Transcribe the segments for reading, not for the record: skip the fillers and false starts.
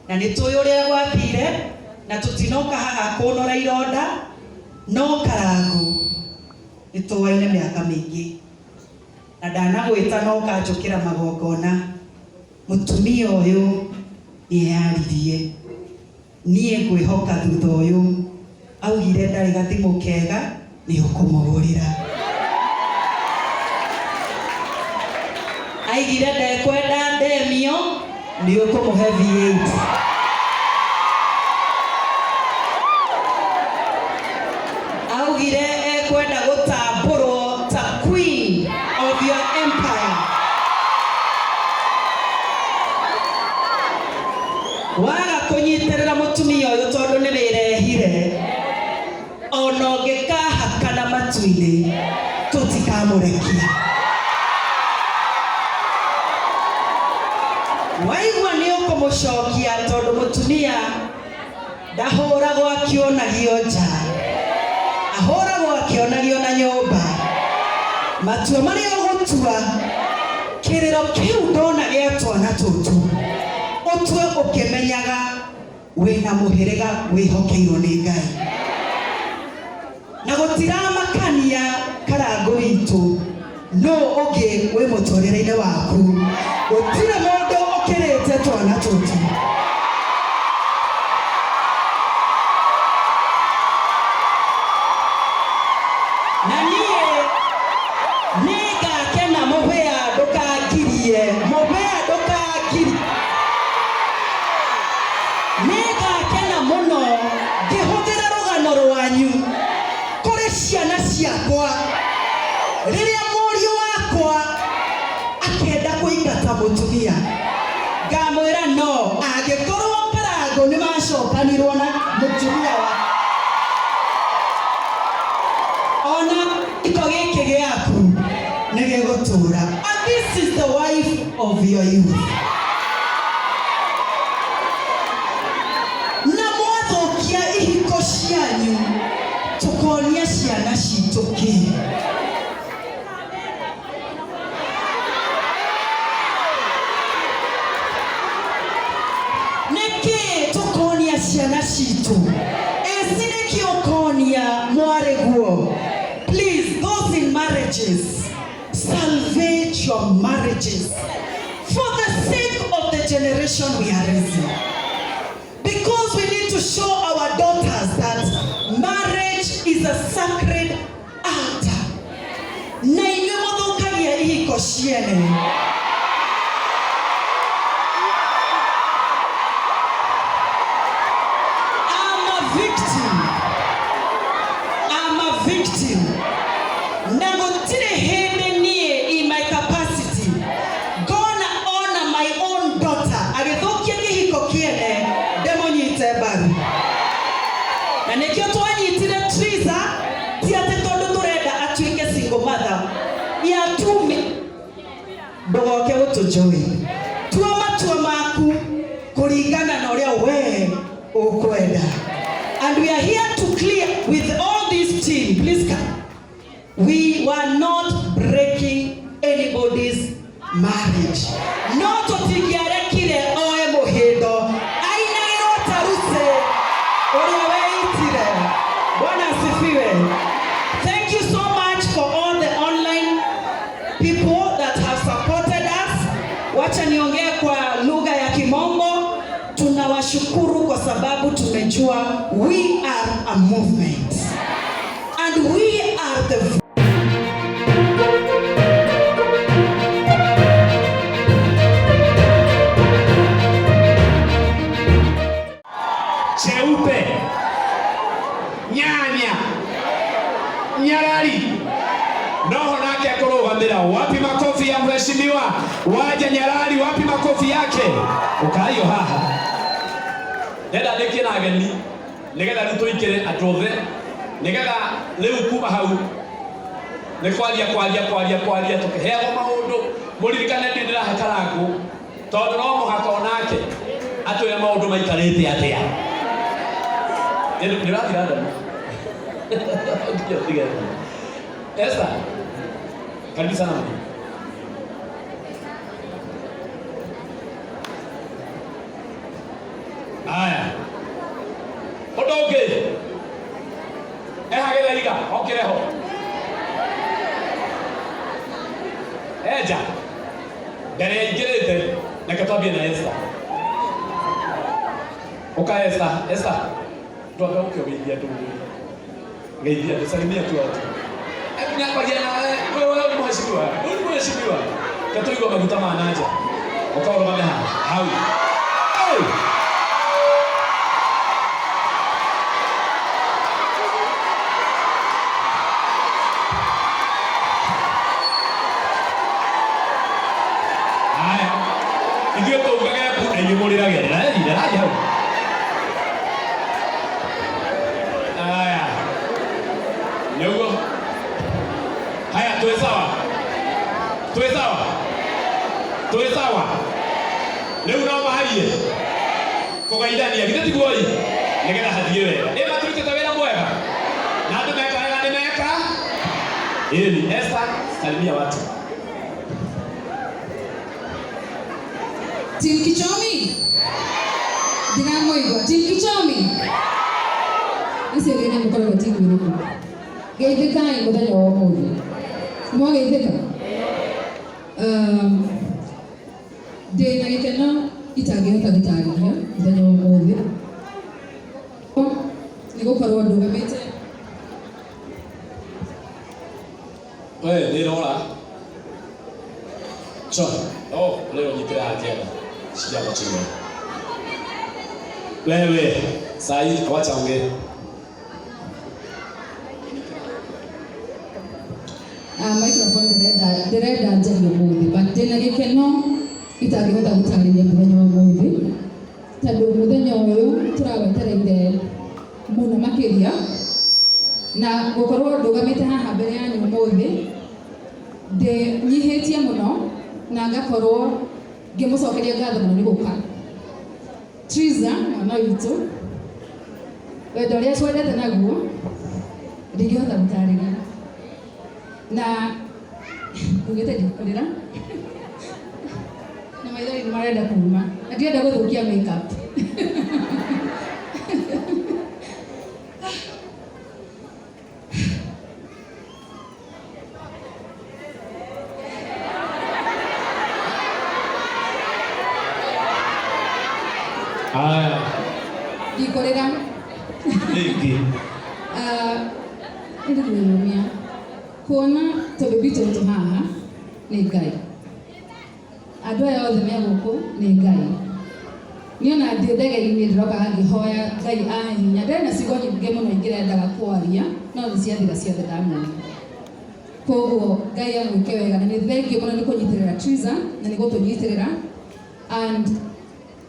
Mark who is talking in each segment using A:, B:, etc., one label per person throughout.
A: Na nĩ tũĩ ũrĩa gwathire na tũtinoka haha kũnora ironda no Karangũ nĩ tũaine mĩaka mĩingĩ na ndanagwĩta no ũkanjũkĩra magongona. Mũtumia ũyũ nĩeyaririe. Niĩ ngwĩhoka thutha ũyũ augire ndarĩ gathimũ kega nĩ ũkũmũgũrĩra. Aigire ndekwenda ndemio nĩ ũkũmũhe V8. Augire ekwenda gũtambũrwo ta queen of your empire. Waga kũnyitĩrĩra mũtumia ũyũ tondũ nĩ wĩrehire, ona ũngĩkahakana matu-inĩ tũtikamũrekia. Waigua nĩ ũkũmũcokia tondũ mũtumia ndahũragwo akĩonagio nja, ahũragwo akĩonagio na nyũmba. Matua marĩa ũgũtua, kĩrĩro kĩu ndona gĩa twana tũtũ, ũtue ũkĩmenyaga wĩna mũhĩrĩga wĩhokeirwo nĩ Ngai. Na gũtiramakania Karangũ witũ nũ ũngĩ wĩ mũtũrĩre-inĩ waku, gũtirĩ mũndũ ũkĩrĩte twana tũtũ. Na niĩ nĩngakena mũhĩa ndũkangirie, mũhĩa ndũkangirie. Nĩngakena mũno ngĩhũthĩra rũgano rwanyu kũrĩ ciana ciakwa rĩrĩa mũriũ wakwa akenda kũingata mũtumia ngamwĩra no angĩkorwo Karangũ nĩ macokanirwo na mũtumia wa ona gĩko gĩkĩ gĩaku nĩ gĩgũtũra. And this is the wife of your youth. Na mwathũkia ihiko cianyu tũkonia ciana citũ kĩ? Nĩkĩ tũkonia ciana citũ? Ĩci nĩkĩ ũkonia mwarĩguo? Please, those in marriages, salvage your marriages for the sake of the generation we are raising. Because we need to show our daughters that marriage is a sacred altar. Na inyuĩ mũthũkagia ihiko ciene. I'm a victim. I'm a victim. Na gũtirĩ hĩndĩ niĩ in my capacity ngona ona my own daughter agĩthũkia kĩhiko kĩene ndĩmũnyite mbaru. Na nĩkĩo twanyitire Triza, ti atĩ tondũ tũrenda atuĩke single mother ya tumi ndũgoke gũtũnjũĩ. Tua matua maku kũringana na ũrĩa we ũkwenda. And we are here to clear with all this team. Please come. We were not breaking anybody's marriage. No tũtingĩarekire oe mũhĩndo ainagĩrwo ta Ruse ũrĩa weitire. Bwana asifiwe. Thank you so much for all the online people that have supported us. Wacha niongee kwa lugha ya Kimombo. Tunawashukuru kwa sababu tumejua we are a movement and we are the
B: Cheupe, nyanya, nyarari noho nake akũrũgamĩra. Wapi makofi ya mheshimiwa Waja Nyarari? Wapi makofi yake? Ũkaiyo haha ndenda ndĩkie na ageni nĩgetha rĩu tũikĩre andũ othe nĩgetha rĩu kuma hau nĩ kwaria kwaria kwaria kwaria tũkĩheagwo maũndũ. Mũririkane ndĩ ndĩrahe Karangũ tondũ no mũhaka onake atwĩre maũndũ maikarĩte atĩa. Nĩ ũrathira ndamu. Ũtige. Esther, karibu sana mami. Haya, ũndũ ũngĩ eha gĩtheriga okĩre ho enja mbere yaingĩrĩte. Reke twambie na Esther. Ũka Esther, Esther, ndwambe ũke ũgeithie andũ, geithia andũ, salimia tu watu. Hebu niambagia na wewe, wewe ni mheshimiwa, wewe ni mheshimiwa. Katuigwa maguta ma nanja. Ũka ũrũgame haha hau. Hey! Haya, ithuĩ tũugage mbu na inyuĩ mũrĩrage. Rerai, rerai hau. Haya, nĩguo. Haya, twĩ sawa, twĩ sawa, twĩ sawa. Rĩu no maharie kũgeithania, githĩ tiguo? Ĩ nĩgetha hathiĩ wega. Ĩ maturutĩte wĩra mwega na andũ meka wega, nĩ meka ĩni. Esther, salimia watu.
C: Team Kichomi. Ndĩramũigua. Team Kichomi. Icio nĩ mũkoragwo team ĩrĩkũ? Geithĩkai mũthenya wa ũmũthĩ. Mwageithĩka? Ndĩna gĩkeno itangĩhota gũtarĩria mũthenya wa ũmũthĩ nĩ gũkorwo ndũgamĩte.
B: We nĩ rora John, oh, leo nyitĩra haha shida hapo chini. Wewe saa hii wacha ongee.
C: Microphone ndĩrenda njarie ũmũthĩ, but ndĩna gĩkeno itangĩhota gũtarĩria mũthenya wa ũmũthĩ, tondũ mũthenya ũyũ tũrawetereire mũno makĩria, na gũkorwo ndũgamĩte haha mbere yanyu ũmũthĩ ndĩnyihĩtie mũno na ngakorwo ngĩmũcokeria ngatho mũno nĩ gũka. Triza mwana witũ, wendo ũrĩa twendete naguo ndingĩhota gũtarĩria, na ugĩte ndikũrĩra na maithori nĩ marenda kuma na ndirenda gũthũkia makeup.
B: Haya,
C: ndikũrĩra.
B: Nĩkĩ?
C: Ĩndĩ kwĩyumia kuona tũbĩbi tũtũ haha nĩ Ngai, andũ aya othe me gũkũ nĩ Ngai. Niĩ ona ndĩ ndege-inĩ ndĩrokaga ngĩhoya Ngai ahe hinya. Ndĩrĩ na ciugo nyingĩ mũno ingĩrendaga kwaria, no nĩ ciathira ciothe ndamuona. Koguo Ngai amwĩke wega, na nĩ thengiũ mũno nĩ kũnyitĩrĩra Triza na nĩ gũtũnyitĩrĩra, and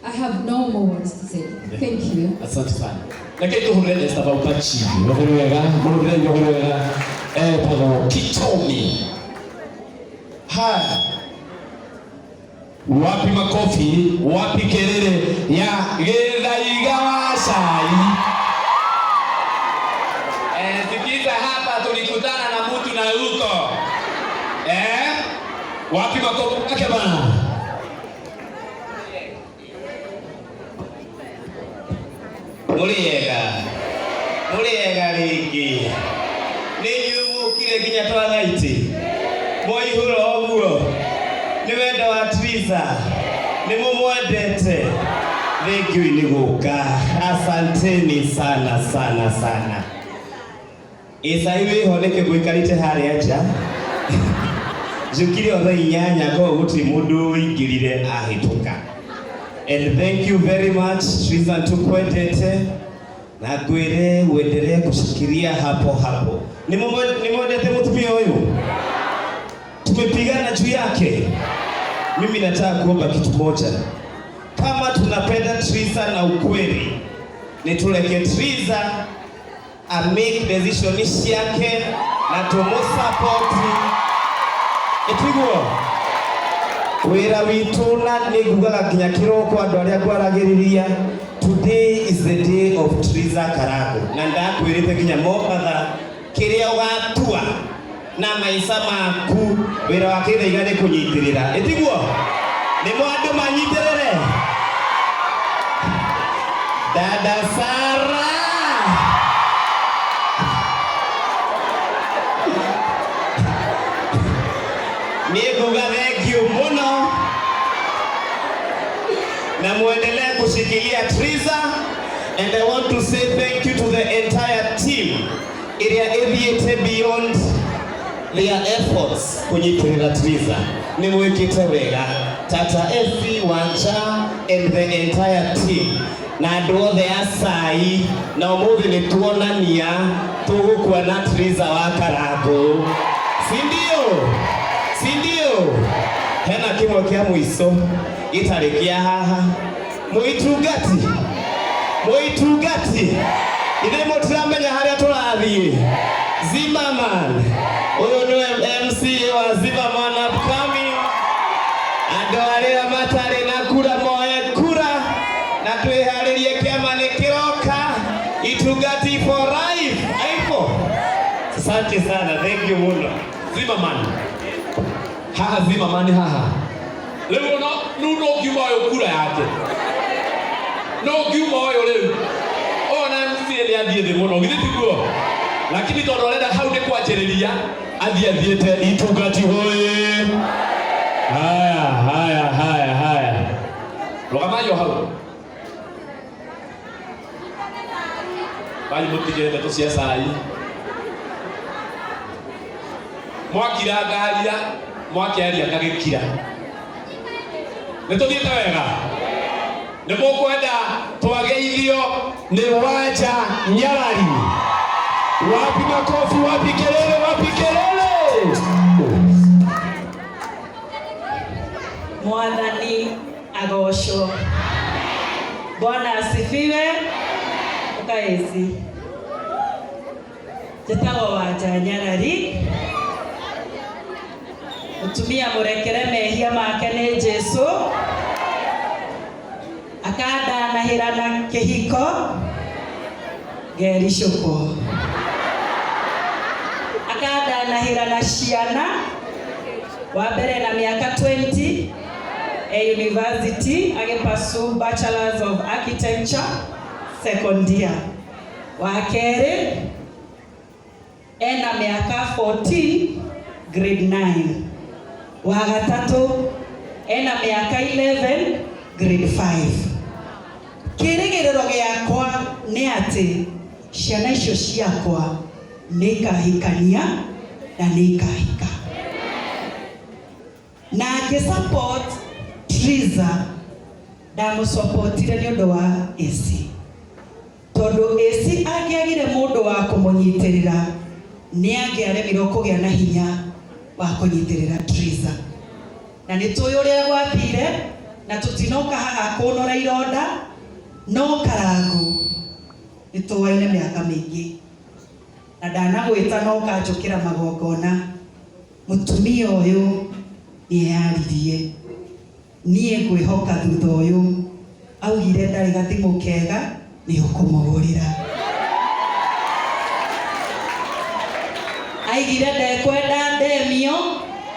C: I have no more words to say. Thank you.
B: Asante sana. Reke tũhũrĩre Esther bau pachi. Roho wega, mũhũrĩre roho wega. Etagwo Kichomi. Haya. Wapi makofi? Wapi kelele ya Githaiga wa cai? Sikiza hapa, tulikutana na mtu na huko. Wapi makofi yake bana?
D: Mũrĩega, mũrĩega rĩngĩ. Nĩ inyuĩ mũkire nginya twathaitĩ mwaihũra ũguo nĩ wendo wa Triza, nĩ mũmwendete. Thengiũ nĩ gũka, asanteni sana sana sana. Ĩcai wĩho nĩkĩ mũikarĩte harĩa nja? Njũkire o thaa 8, koguo gũtirĩ mũndũ ũingĩrire ahĩtũka. And thank you very much Triza, tukwendete na ngwĩre uendelee kushikilia hapo hapo. Nĩ mwendete mũtumia ũyũ, tumepigana juu yake. Mimi nataka kuomba kitu moja, kama tunapenda Triza na ukweli, ni tuleke Triza a make decision ciake na tumusupport, ĩtiguo wĩra witũ, na nĩ ngugaga nginya kĩroko andũ arĩa ngwaragĩrĩria, today is the day of Triza Karango, na ndakwĩrĩte nginya Mombatha, kĩrĩa ũgatua na maica maku, wĩra wa Kĩthaiga nĩ kũnyitĩrĩra, ĩtiguo nĩ mo andũ manyitĩrĩre. Dada Sara. Niĩ nguga thank you mũno na muendelee kushikilia Triza, and I want to say thank you to the entire team ĩrĩa ĩthiĩte beyond their efforts kunyitirira Triza. Nĩ mwĩkĩte wega, Tata Efi Wanja and the entire team na andũ othe a cai, na ũmũthĩ nĩ tuonania tũgũkua na Triza wa Karangũ, si ndio? Si ndio? Hena kĩmwe kĩa mũico gĩtarĩ kĩa haha. Mũitungati, mũitungati, ithe mũtiramenya harĩa tũrathiĩ. Zimmerman, ũyũ nĩwe MCA wa Zimmerman upcoming. Andũ arĩa matarĩ na kura moe kura na twĩharĩrie, kĩama nĩ kĩroka. Itungati for life. Aipo, asante sana, thank you muno.
B: Zimmerman haha, Zimmerman haha. Rĩu no rĩu no ngiuma ũyũ kura yake, no ngiuma ũyũ rĩu ũyũ na MCA nĩ athiĩ thĩ mũno, githĩ tiguo? Lakini tondũ arenda hau nĩ kwanjĩrĩria, athiĩ athiĩte. Itungati hoye! Haya, haya, haya, haya, rũgamayo hau banyi, mũtige ndeto cia cai. Mwakira ngaria, mwakĩaria ngagĩkira. Nĩ tũthiĩte wega, nĩ mũkwenda twageithio nĩ Wanja Nyarari. Wapi makofi? Wapi kelele? Wapi kelele?
A: Mwathani agocwo. Bwana asifiwe. Ukaĩci njĩtagwo Wanja Nyarari, mũtumia mũrekere mehia make nĩ Jesu, akandanahĩra na kĩhiko ngericũkwo, akandanahĩra na ciana, wa mbere na mĩaka 20 e university agĩpursue Bachelors of Architecture second year, wa kerĩ ena mĩaka 14 grade 9, wa gatatũ ena mĩaka 11 grade 5. Kĩrĩgĩrĩro gĩakwa nĩ atĩ ciana icio ciakwa nĩ ikahikania na nĩ ikahika. Na ngĩ support Triza, ndamũsupportire nĩ ũndũ wa AC, tondũ AC angĩagire mũndũ wa kũmũnyitĩrĩra, nĩ angĩaremirwo kũgĩa na hinya wa kũnyitĩrĩra Triza. Na nĩ tũĩ ũrĩa gwathire, na tũtinoka haha kũnora ironda, no Karangũ nĩ tũaine mĩaka mĩingĩ na ndanagwĩta no ũkanjũkĩra magongona. Mũtumia ũyũ nĩ eyaririe, niĩ ngwĩhoka thutha ũyũ augire ndarĩ gathimũ kega nĩ ũkũmũgũrĩra. Aigire ndekwenda ndemio,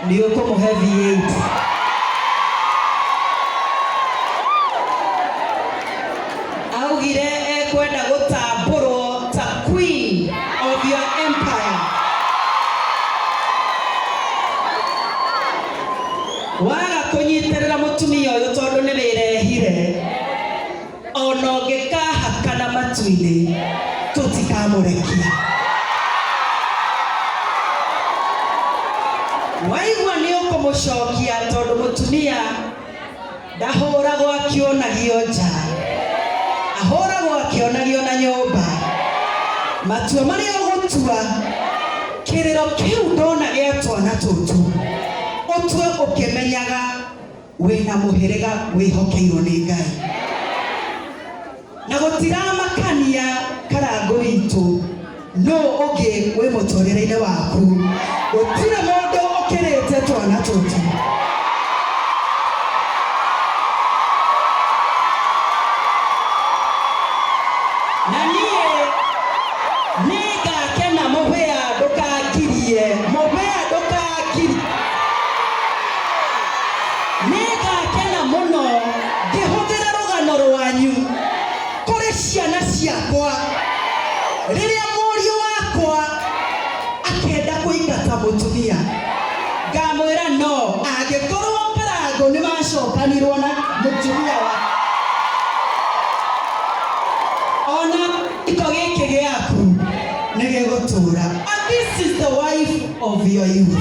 A: nĩ ũkũmũhe V8. Augire ekwenda gũtambũrwo ta queen of your empire. Waga kũnyitĩrĩra mũtumia ũyũ tondũ nĩ wĩrehire, ona ũngĩkahakana matu-inĩ tũtikamũrekia. Waigua nĩ ũkũmũcokia, tondũ mũtumia ndahũragwo akĩonagio nja, ahũragwo akĩonagio na nyũmba. Matua marĩa ũgũtua, kĩrĩro kĩu ndona gĩa twana tũtũ, ũtue ũkĩmenyaga wĩna mũhĩrĩga wĩhokeirwo nĩ Ngai na gũtiramakania Karangũ witũ no ũngĩ wĩ mũtũrĩre-inĩ waku, gũtirĩ mũndũ ũkĩrĩte twana tũtũ. Na niĩ nĩngakena. Mũhĩa ndũkangirie, mũhĩa ndũkangirie. Nĩngakena mũno ngĩhũthĩra rũgano rwanyu kũrĩ ciana. your youth.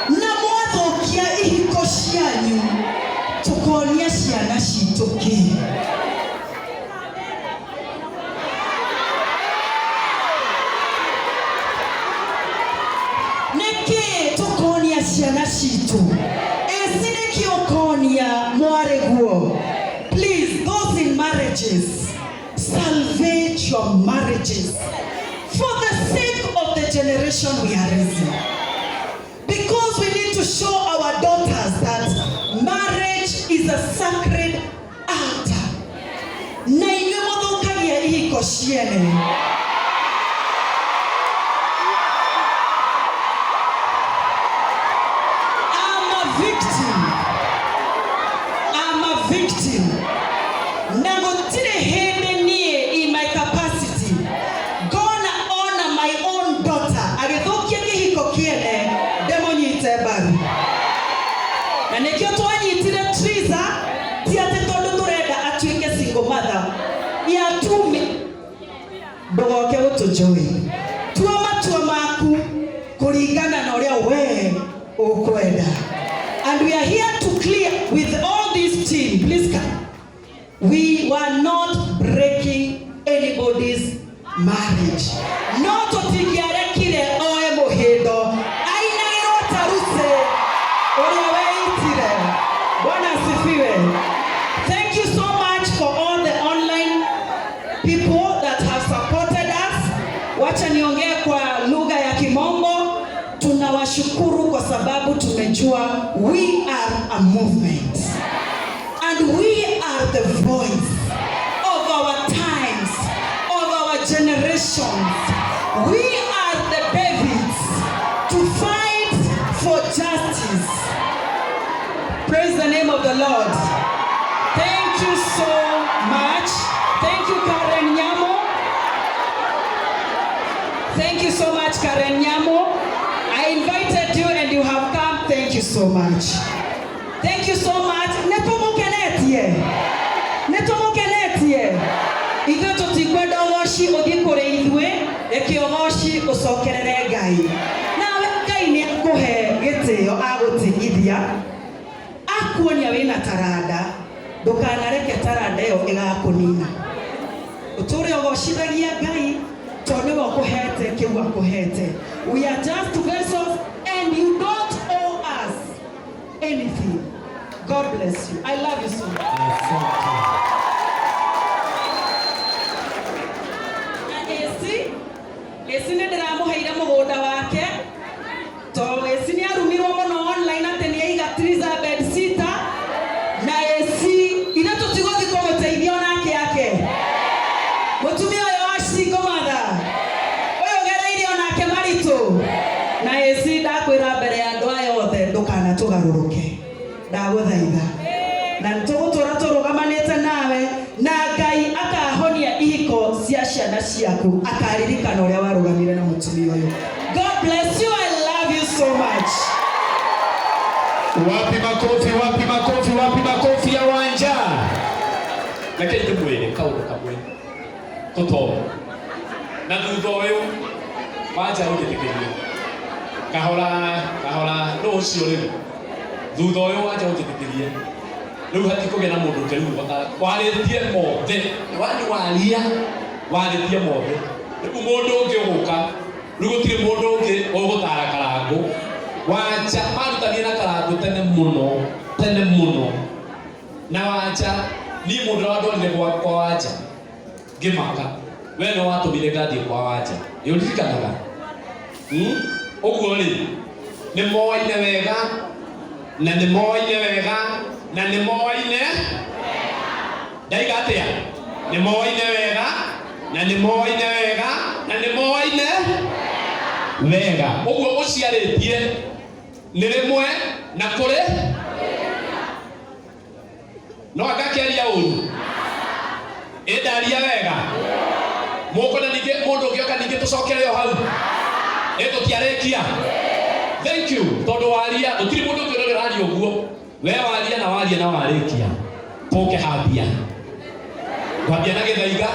A: Na mwathukia ihiko cianyu tukonia ciana citũ kĩ? Nĩkĩ tũkonia ciana citũ? Ĩci nĩkĩ ũkonia mwarĩguo? Please, those in marriages, salvage your marriages for the sake of the generation we are raising, because we need to show our daughters that marriage is a sacred altar. Na inyuĩ mũthũkagia ihiko ciene. I'm a victim. I'm a victim. Na gũtirĩ hĩndĩ niĩ in my capacity ngona ona my own daughter agĩthũkia kĩhiko kĩene ndĩmũnyite mbaru. Na nĩkĩo twanyitire Triza, ti atĩ tondũ tũrenda atuĩke single mother ya tumi. Ndũgoke gũtũnjũĩ, tua matua maku kũringana na ũrĩa we ũkwenda. And we are here to clear with all this team. Please come. We were not breaking anybody's marriage, no tũtingĩarekire oe mũhĩndo ainagĩrwo taruse ũrĩa weitire. Bwana asifiwe. Thank you so much for all the online people that have supported us. Wacha niongee kwa lugha ya Kimombo. Tunawashukuru kwa sababu tumejua we are a movement and we are the voice of our times, of our generations. We are the Davids to fight for justice. Praise the name of the Lord. Thank you so much. Thank you, Karen Nyamo. Thank you so much, Karen Nyamo. I invited you and you have come. Thank you so much. Thank you so much. Nĩtũmũkenetie. Nĩtũmũkenetie. Ithuĩ tũtikwenda ũgoci ũthiĩ kũrĩ ithuĩ, reke ũgoci ũcokerere Ngai. Nawe Ngai nĩ akũhe gĩtĩo agũtigithia, akuonia wĩna taranda, ndũkanareke taranda ĩyo ĩgakũnina. Ũtũre ũgocithagia Ngai tondũ nĩwe ũkũhete kĩu akũhete. We are just vessels and you don't owe us anything. God bless you. I love you so much. Na AC nĩ ndĩramũheire mũgũnda wake tondũ AC nĩ arumirwo mũno online atĩ nĩ aiga Triza bed sitter. Na AC ithe tũtigũthiĩ kũmũteithia onake ake mũtumia ũyũ wa single mother ũyũ ũgereire onake maritũ. Na AC, ndakwĩra mbere ya andũ aya othe, ndũkanatũgarũrũke, ndagũthaitha, na nĩtũgũtũra tũrũgamanĩte nawe, na Ngai akahonia ihiko cia ciana ciaku, akaririkana ũrĩa warũgamire na mũtumia ũyũ. God bless you. I love you so much.
B: Wapi makofi, wapi makofi, wapi makofi ya Wanja? Reke ndĩmwĩre kaũndũ kamwe tũtoĩ na thutha ũyũ Wanja ũnjĩtĩkĩrie kahora kahora nũ ũcio rĩu thutha ũyũ Wanja ũnjĩtĩkĩrie rĩu hatikũgĩa na mũndũ ũngĩ rĩu warĩtie mothe wani waria warĩtie mothe rĩu mũndũ ũngĩ ũgũka rĩu gũtirĩ mũndũ ũngĩ ũgũtara Karangũ. Wanja marutanie na Karangũ tene mũno, tene mũno. Na Wanja niĩ mũndũ ũrĩa wandwarire kwa Wanja ngĩmaka we no watũmire ngathiĩ kwa Wanja ĩ ũririkanaga? Ũguo rĩ nĩ moaine wega na nĩ moaine wega na nĩ moaine ndaiga atĩa nĩ moaine wega na nĩ moaine wega na nĩ moaine wega. Ũguo ũciarĩtie nĩ rĩmwe na kũrĩ no agakĩaria ũru ĩndaria wega mũkona ningĩ mũndũ ũngĩoka ningĩ tũcokere o hau ĩ tũtiarĩkia. Thank you tondũ waria gũtirĩ mũndũ ũngĩ ũraria ũguo we waria na waria na warĩkia tũke hambia kwambia na gĩthaiga.